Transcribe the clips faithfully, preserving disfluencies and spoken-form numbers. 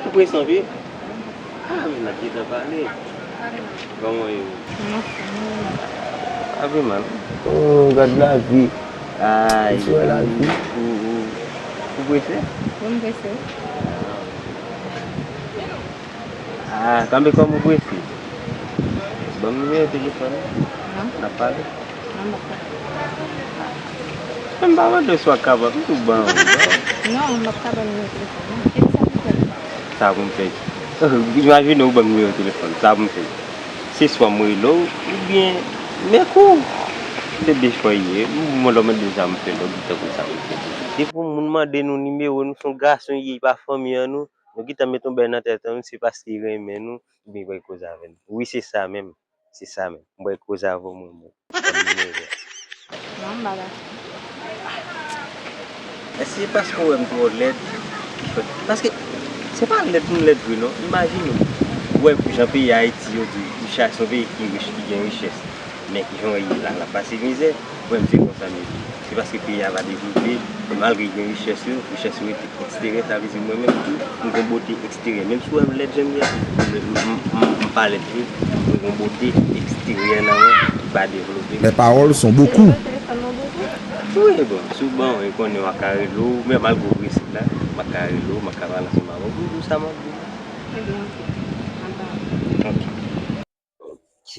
Ou prese anpil? Ah, men n ap gentan pale. Kòman w ye? Mwen anfòm. Pa vle mal. Oh, gad lavi. Ay. Ou wè lavi. Ou, ou, ou prese? Wi, m prese. Ah, kanpe kòm ou prese. Ban m nimewo telefòn ou. Non. N ap pale. Non, m p ap ka. Men m pa mande w si w kapab, m tou ban ou. Non, m p ap ka ban nimewo telefòn, non. Kisa pou m fè? Sa pou m fè? Imajine w ban m nimewo telefòn, sa pou m fè? Se swa m rele w, oubyen m ekri w. Se de chwa ye. M, mwen lè w mande sa m fè, lè w di tankou sa m fè. Depi yon moun mande nou nimewo nou, se yon gason ye, pa fanmi an nou, nou gentan met yon bèy nan tèt an nou, se paske li renmen nou, oubyen li vle koze avè nou. Wi, se sa menm. Se sa menm. M pral koze avè w mwen menm. Ban m nimewo a. Non, m pa dakò. Èske se paske w wè m twò lèd ki fè? Paske se pa lèd m lèd vre non. Imajine w. Ou wè jan peyi Ayiti yo di, se yon peyi ki rich, ki gen richès. Men ki jan w wè l ye la, l ap pase mizè. Ou wè m se konsa m ye. Se paske peyi a pa devlope, malgre gen richès yo, richès yo rete eksteryè, sa vle di mwen menm tou, m gen bote eksteryè. Menm si w wè m lèd jan m ye a, m, m, m, m pa lèd vre, m gen bote eksteryè nan mwen ki pa devlope. Les paroles sont beaucoup. Wi, bon, si w ban mwen, konnen w a ka rele w, men malgre w prese la, m a ka rele w, m a ka pale ansanm avè w, pou w di w sa m ap di w. Ebyen, oke. Anba. Oke. Ok.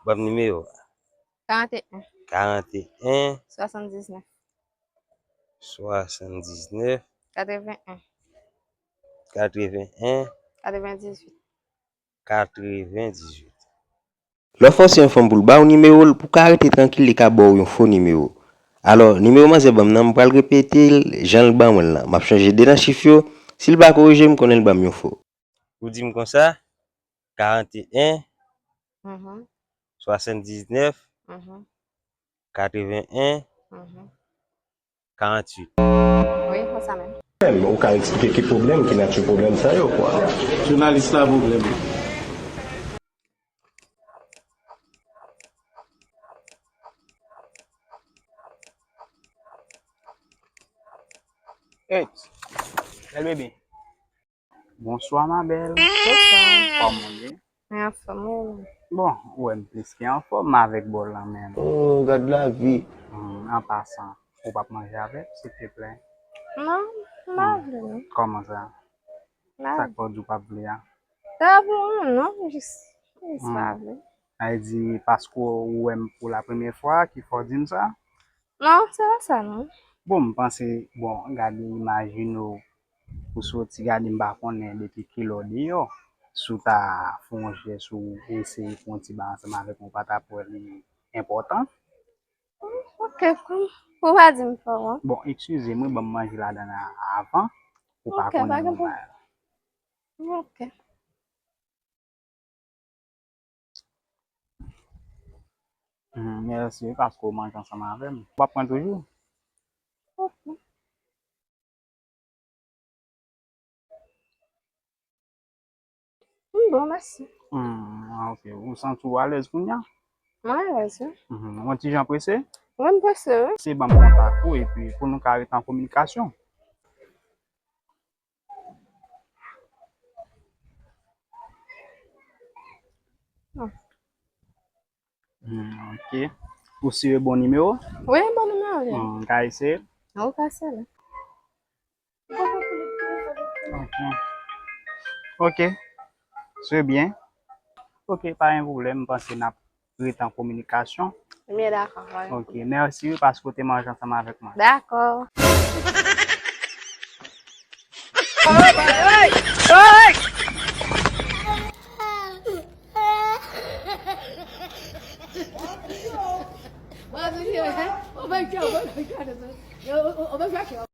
Ban m nimewo a. Karant e en. Karant e en. Swasanndiznèf. Swasanndiznèf. Katreven en. Katreven en. Katrevendizuit. Katrevendizuit. Lè w fòse yon fanm pou l ba w nimewo l, pou w ka rete trankil, li ka ba w yon fo nimewo. Alò, nimewo manzè ban m nan, m pral repete l jan l ban mwen l lan. M ap chanje de nan chif yo. Si l pa korije m, konnen l ban m yon fo. Ou di m konsa, karant e en, mhm, swasanndiznèf, mhm, katreven en, mhm, karantuit. Wi, konsa menm. Ou ka eksplike ki pwoblèm, ki nati pwoblèm sa yo, kwa? Jounalis la pwoblèm. Eps, bèl bebe. Bonswa, ma bèl. Bonswa. Kòman w ye? Mwen anfòm, wi. Bon, ou wè m plis ke anfòm, m avèk bòl lan menm. Oh, gad lavi. Hmm, an pasan, ou p ap manje avè m, silteplè? Non, m pa vle, non. Kòman sa? Sa k fè w di w p ap vle a? Sa pa pou mwen, non, jis, jis pa vle. Sa vle di, paske w wè m pou la premyè fwa, ki fè w di m sa? Non, se pa sa, non. Bon, m panse, bon, gade, imajine w, ou soti gade, m pa konnen depi kilè w deyò, si w ta fè yon jès ou eseye fè yon ti bagay ansanm avèk mwen, ou pa t ap wè li enpòtan? Ok, pou, pou w pa di m fò, wi. Bon, eskize mwen, ban m manje ladan nan avan, pou w pa konnen yon bagay. Ok. Hmm, mèsi wi, paske w manje ansanm avè m. W ap pran toujou? Ok. M bon, mèsi. Hmm, ah, ok. Ou santi w alèz kounye a? Mwen alèz, wi. Mhm. Ou yon ti jan prese? Wi, m prese, wi. Se ban m kontak ou, epi pou nou ka rete an kominikasyon. Hmm, ok. Ou si e bon nimewo? Wi, bon nimewo, wi. Hmm, ka eseye? Ou ka eseye. Ok. Ok. Se byen. Ok, pa gen pwoblèm. M panse n ap rete an kominikasyon. Ebyen, dakò, pa gen pwoblèm. Ok, mèsi wi, paske w te manje ansanm avèk mwen. Dakò.